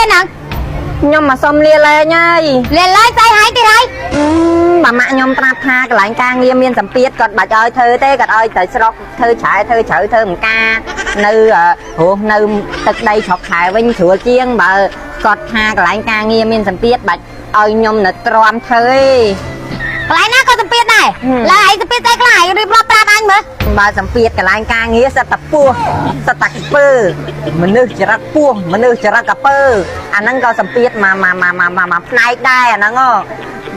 ហ្នឹង ខ្ញុំមកសុំលាលែងហើយ លាលែងស្អីហើយទៀតហើយ អឺបើម៉ាក់ខ្ញុំប្រាប់ថាកន្លែងការងារមានសម្ពាធគាត់បាច់ឲ្យធ្វើទេគាត់ឲ្យទៅស្រុកធ្វើច្រែធ្វើជ្រៅធ្វើអង្ការនៅរស់នៅទឹកដីស្រុកខែវិញស្រួលជាងបើគាត់ថាកន្លែងការងារមានសម្ពាធបាច់ឲ្យខ្ញុំនៅទ្រាំធ្វើទេ កន្លែងណាក៏សម្ពាធដែរឡើយឯងសម្ពាធស្អីខ្លះឯងរៀបរាប់ប្រាប់អញមើល បើសម្ពាធកន្លែងការងារសិតតែពោះសិតតែខ្ពើមនុស្សចរិតពោះមនុស្សចរិតកពើអាហ្នឹងក៏សម្ពាធមកមកមកមកមកផ្នែកដែរអាហ្នឹងហ៎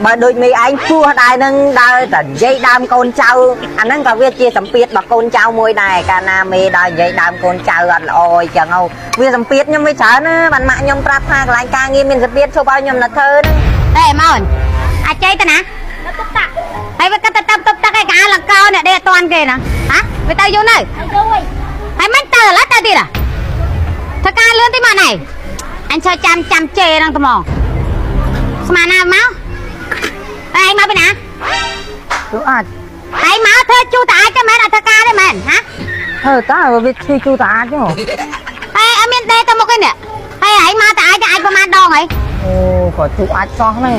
បើដូចមីឯងពោះដែរនឹងដើរតែនិយាយដើមកូនចៅអាហ្នឹងក៏វាជាសម្ពាធរបស់កូនចៅមួយដែរកាលណាមេដើរនិយាយដើមកូនចៅអត់ល្អអញ្ចឹងហ៎វាសម្ពាធខ្ញុំវាច្រើនណាបានម៉ាក់ខ្ញុំប្រាប់ថាកន្លែងការងារមានសម្ពាធឈប់ឲ្យខ្ញុំនៅធ្វើហ្នឹង ហេម៉ូនអាចជ័យទៅណាទៅទឹកទឹកហើយវាកាត់ទៅទឹកទឹកទឹកឯកាលង្កោអ្នកដេកអត់តាន់គេណាហ៎វាទៅយូរនៅយូរហើយមិនទៅឥឡូវទៅទៀតហ៎ធ្វើការលឿនតិចមកណៃអញឈរចាំចាំជេហ្នឹងត្មងស្មានណាមកឯងមកពីណា គឺអាច ឯងមកធ្វើជូរតាអាចទេមែនអត់ធ្វើការទេមែនហ៎ ធ្វើតើវាឈឺជូតាអាចហ៎ អេអត់មានទេទៅមុខឯនេះហើយឯងមកតាអាចអាចប្រហែលដងហើយ អូក៏ជូអាចសោះហ្នឹង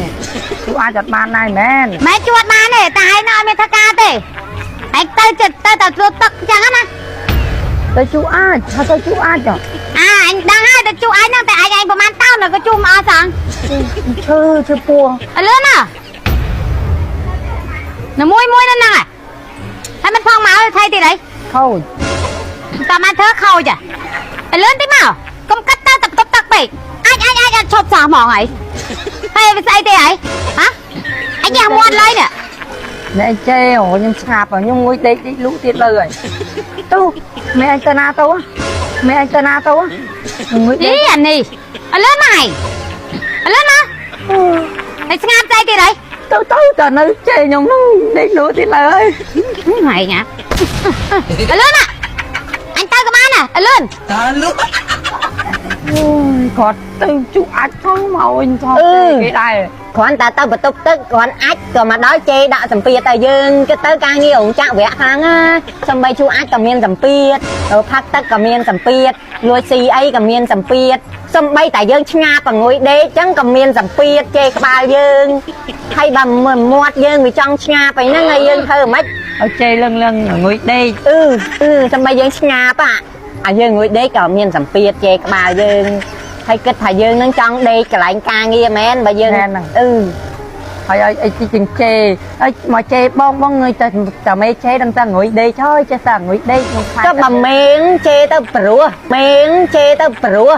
ជូអាចអត់បានដែរមែន មិនជួតបានទេតែឯងនៅអត់មានធ្វើការទេឯងទៅចិត្តទៅតែធ្វើទឹកចឹងណា ទៅជូអាចថាទៅជូអាចហ៎ អាអញដឹងហើយទៅជួឯងហ្នឹងតែឯងឯងប្រហែលតោនក៏ជួមកអស់សង ឈឺឈឺពោះ អលឿនណានៅមួយមួយនៅហ្នឹងហើយមិនផងមកថៃទៀតអី ខូច តមកធ្វើខូចអលឿនតិចមកកុំកាត់ទៅទឹកទឹកទឹកពេកអាចអាចអាចអត់ឈប់សោះហ្មងហើយហើយវាស្អីទេហើយហ៎អញញ៉ាំមាត់ឡើយនេះ ណែជេអូខ្ញុំស្ងាប់ខ្ញុំងុយដេកដេកលូទៀតលើហើយទៅម៉ែអញទៅណាទៅម៉ែអញទៅណាទៅងុយដេ អី ក អានេះអលឿនមកហើយអលឿនមកហើយស្ងាត់ស្អីទៀតហើយ ទៅទៅតនៅជេខ្ញុំហ្នឹងដេកលូទៀតលើហើយ ហែងអលឿនណាអញទៅក៏បានដែរអលឿន អូយគាត់ទៅជូអាចផងមកវិញថតគេដែរ គ្រាន់តែទៅបន្ទប់ទឹកគ្រាន់អាចក៏មកដល់ជេរដាក់សម្ពាធតែយើងគឺទៅការងាររោងចក្រវគ្គខ្លាំងណាសំបីជួអាចក៏មានសម្ពាធផឹកទឹកក៏មានសម្ពាធលួចស៊ីអីក៏មានសម្ពាធសំបីតែយើងឆ្ងាបងុយដេកចឹងក៏មានសម្ពាធជេរក្បាលយើងហើយបើមាត់យើងវាចង់ឆ្ងាបអីហ្នឹងហើយយើងធ្វើមិន ឲ្យជេលឹងលឹងងុយដេក អឺអឺសំបីយើងឆ្ងាបអាយើងងុយដេកក៏មានសម្ពាធជេរក្បាលយើងហើយគិតថាយើងនឹងចង់ដេកកន្លែងការងារមែនបើយើងអឺ ហើយឲ្យអីទីជាងជេឲ្យមកជេបងបងងុយតែតែមេជេដឹងតែងុយដេកហើយចេះតែងុយដេកខ្ញុំខ្លាច ក៏បើមេងជេរទៅព្រោះមេងជេរទៅព្រោះ